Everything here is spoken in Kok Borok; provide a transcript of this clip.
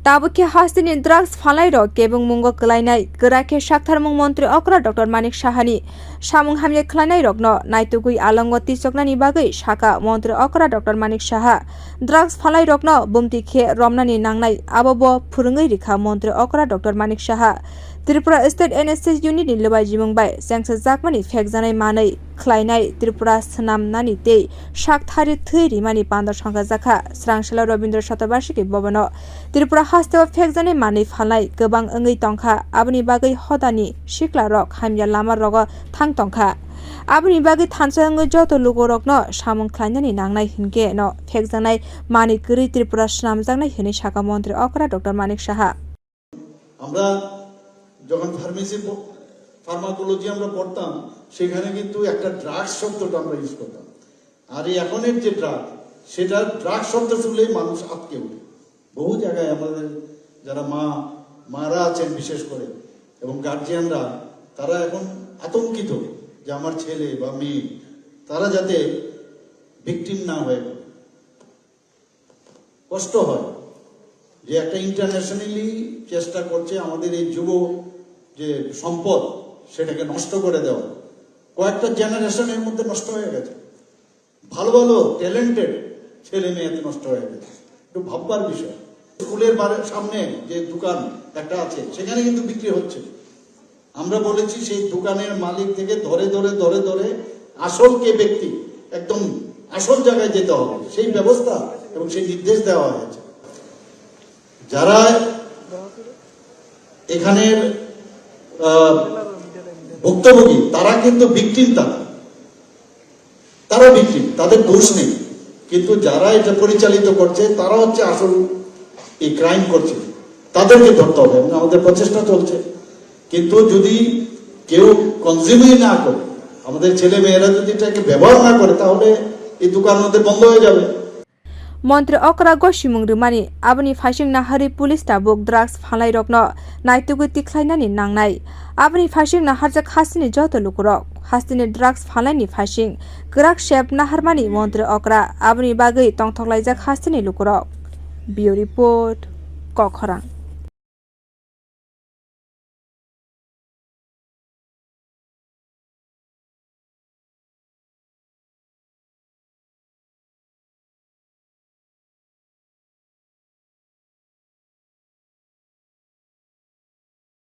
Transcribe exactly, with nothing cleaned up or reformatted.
Tabuk khe hasteni drugs phalnairok kebengmungo kwlainai kwrak khe saktharmung montri okra Doctor Manik Sahani samung hamya khlainairokno naitugwi alongo tichoknani bagwi sakha montri okra Doctor Manik Saha. Drugs phalnairokno bumti khe romnani nangnai abo bo phwrwngwi rikha montri okra Doctor Manik Saha. Tripura State N S S Unit ni lubaijimung bai chengsajakmani phekjanai manwi khlainai Tripura swnamnani tei sakthari thwi rimani panda songkhajakha Srangsela Rabindra Shatobarshiki Bhavan o. Tripura hasteo phekjani manwi phalnai kwbang wngwi tongkha, aboni bagwi hodani siklarok hamya lama rogo thang tongkha. Aboni bagwi thansa wngwi joto lukurokno samung khlainani nangnai hinkhe no phekjaknai manwi kwrwi Tripura swnamjaknai hwnwi sakha montri okra Doctor Manik Saha. আমরা যখন ফার্মেসি প-, ফার্মাকোলজি আমরা পড়তাম, সেখানে কিন্তু একটা ড্রাগস শব্দটা আমরা ইউজ করতাম। আর এই এখনের যে ড্রাগ, সেটা ড্রাগ শব্দ শুনলেই মানুষ আটকে ওঠে। বহু জায়গায় আমাদের যারা মা, মারা আছেন বিশেষ করে, এবং গার্জিয়ানরা, তারা এখন আতঙ্কিত যে আমার ছেলে বা মেয়ে, তারা যাতে ভিকটিম না হয়ে পড়ে। কষ্ট হয় যে একটা ইন্টারন্যাশনালি চেষ্টা করছে আমাদের এই যুব যে সম্পদ, সেটাকে নষ্ট করে দেওয়া। কয়েকটা জেনারেশনের মধ্যে নষ্ট হয়ে গেছে, ভালো ভালো ট্যালেন্টেড ছেলে মেয়ে এত নষ্ট হয়ে গেছে। একটু ভাববার বিষয়। স্কুলের বারে-, সামনে যে দোকান একটা আছে, সেখানে কিন্তু বিক্রি হচ্ছে। আমরা বলেছি সেই দোকানের মালিক থেকে ধরে ধরে ধরে ধরে আসল কে ব্যক্তি, একদম আসল জায়গায় যেতে হবে, সেই ব্যবস্থা এবং সেই নির্দেশ দেওয়া হয়েছে। যারা এখানের, আহ, ভুক্তভোগী, তারা কিন্তু ভিকটিম, তারা, তারা ভিকটিম, তাদের দোষ নেই। কিন্তু যারা এটা পরিচালিত করছে, তারা হচ্ছে আসল এই ক্রাইম করছে, তাদেরকে ধরতে হবে এবং আমাদের প্রচেষ্টা চলছে। কিন্তু যদি কেউ কনজিউমই না করে, আমাদের ছেলে মেয়েরা যদি এটাকে ব্যবহার না করে, তাহলে এই দোকান আমাদের বন্ধ হয়ে যাবে। Montri okra gosimung rwmani, aboni phaising naharwi police tabuk drugs phalnairokno naitugwi tikhlainani nangnai. Aboni phaising naharjak hasteni joto lukurok, hasteni drugs phalnaini phaising kwrak sep naharmani montri okra, aboni bagwi tongthoklaijak hasteni lukurok. Bureau Report, Kokhorang.